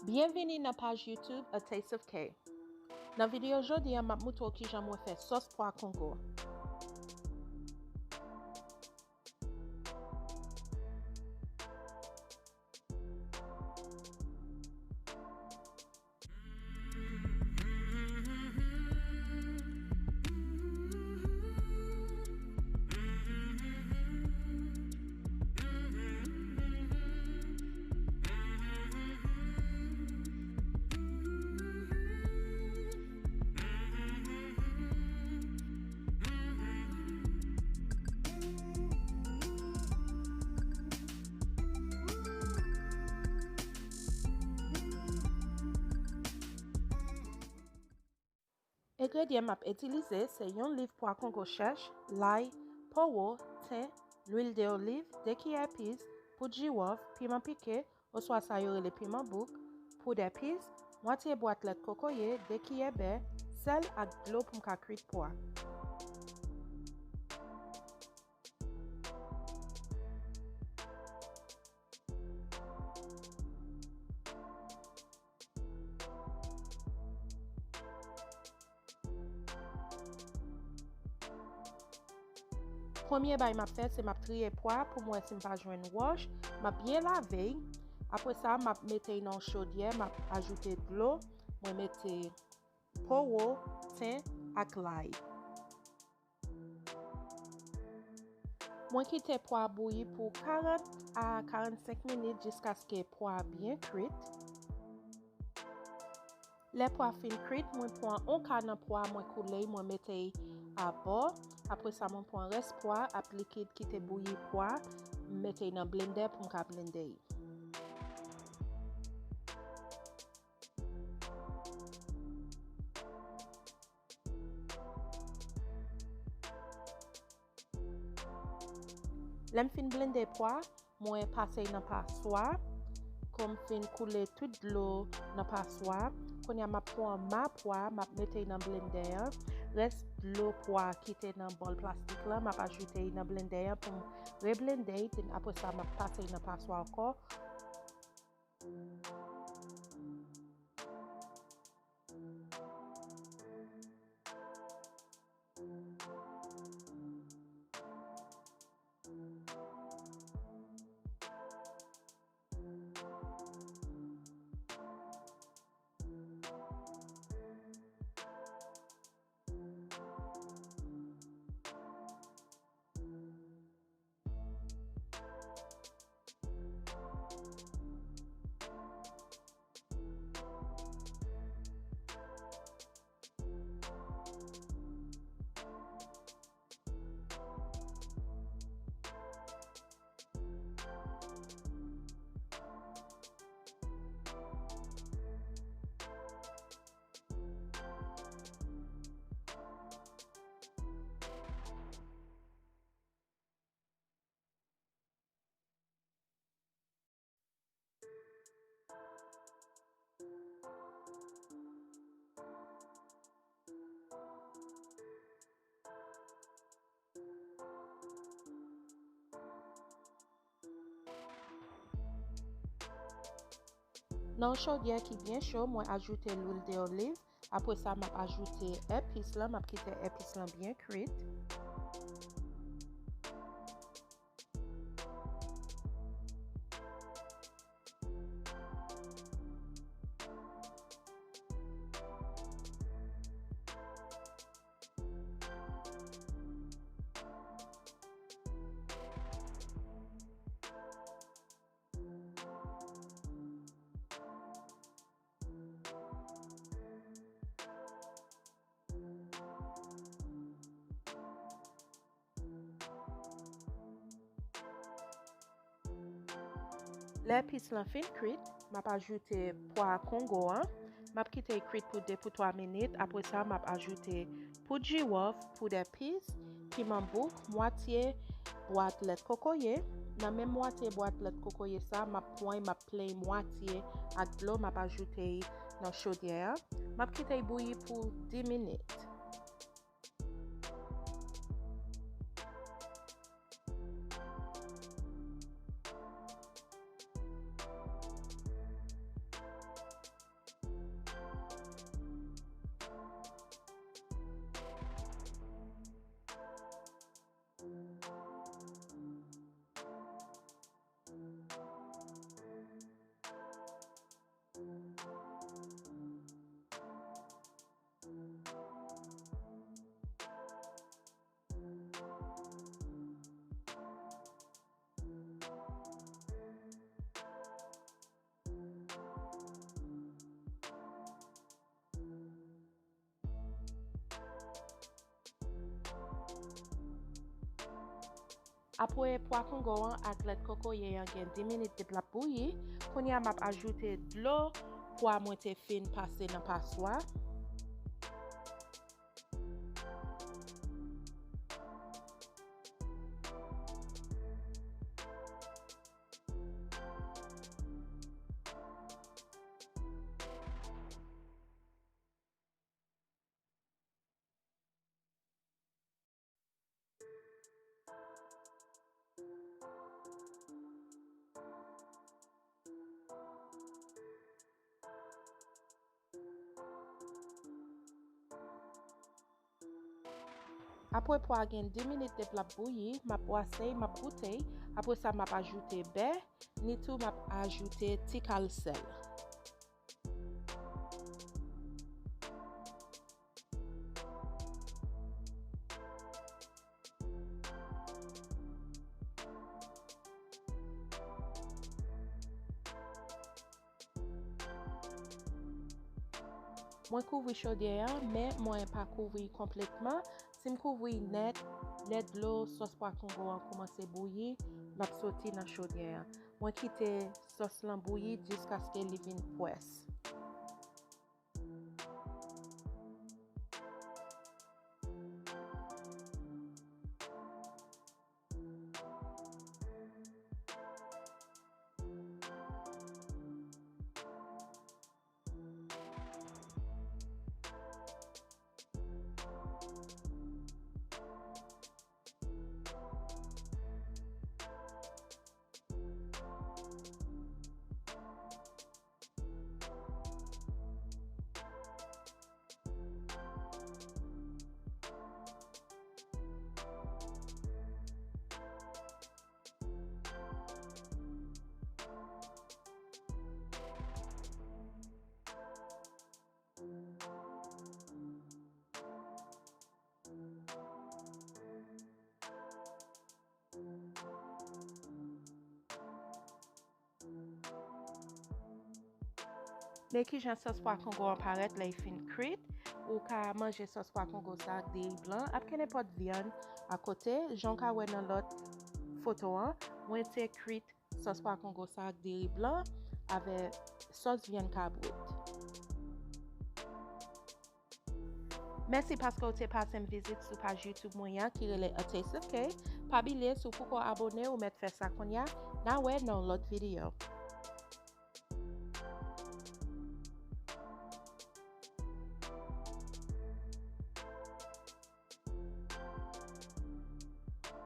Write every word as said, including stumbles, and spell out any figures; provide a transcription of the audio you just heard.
Byenvini nan paj YouTube A Taste of K. Nan videyo jodi a, m ap moutre w kijan mwen fè sòs pwa kongo. Engredyan m ap itilize se yon liv pwa kongo chèch, lay, powo, ten, lwil de oliv, de kiyè epis, poud jiwòf, piman pike, oswa sa yo rele piman bouk, poud epis, mwatye bwat lèt kokoye, de kiyè bè, sèl ak dlo pou m ka kwit pwa. Premye bagay m ap fè, se m ap triye pwa pou m wè si m pa jwenn wòch. M ap byen lave y. Apre sa, m ap mete y nan yon chodyè, m ap ajoute dlo. Mwen mete powo, ten ak lay. Mwen kite pwa bouyi pou karant a karannsenk minit jiskaske pwa byen kwit. Lè pwa fin kwit, mwen pran yon ka nan pwa, mwen koule y, mwen mete y abò. Apre sa, mwen pran rès pwa ak likid ki te bouyi pwa, m mete y nan blendè pou m ka blende y. Lè m fin blende pwa, mwen pase y nan paswa. Kòm m fin koule tout dlo nan paswa, kounye a m ap pran ma pwa, m ap mete y nan blendè an. Rès dlo pwa ki te nan bòl plastik la, m ap ajoute y nan blendè an pou m reblende y. Apre sa, m ap pase y nan paswa ankò. Nan yon chodyè ki byen cho, mwen ajoute lwil de oliv. Apre sa, m ap ajoute epis lan. M ap kite epis lan byen kwit. Lè epis lan fin kwit, m ap ajoute pwa kongo an. M ap kite l kwit pou de pou twa minit. Apre sa, m ap ajoute poud jiwòf, poud epis, piman bouk, mwatye bwat lèt kokoye. Nan menm mwatye bwat lèt kokoye sa, m ap pran, m ap plen mwatye ak dlo, m ap ajoute nan chodyè a. M ap kite l bouyi pou dis minit. Apre pwa kongo an ak lèt kokoye an gen dis minit depi l ap bouyi, kounye a m ap ajoute dlo pwa mwen te fin pase nan paswa. Apre pwa a gen dis minit depi l ap bouyi, m ap bwase l, m ap goute l. Apre sa, m ap ajoute bè, ni tou m ap ajoute ti kal sèl. Mwen kouvri chodyè an, men mwen pa kouvri l konplètman. Si m kouvri l nèt, lè dlo sòs pwa kongo an kòmanse bouyi, l ap soti nan chodyè an. Mwen kite sòs lan bouyi jiskaske li vin pwès. Men kijan sòs pwa kongo an parèt lè l fin kwit. Ou ka manje sòs pwa kongo sa ak diri blan, ak kenenpòt vyann akote, jan w ka wè nan lòt foto an. Mwen te kwit sòs pwa kongo sa ak diri blan avèk sòs vyann kabrit. Mèsi paske w te pase m vizit sou paj YouTube mwen an ki rele A Taste of K. Pa bliye, si w poko abone, ou mèt fè sa kounye a. N a wè nan yon lòt videyo.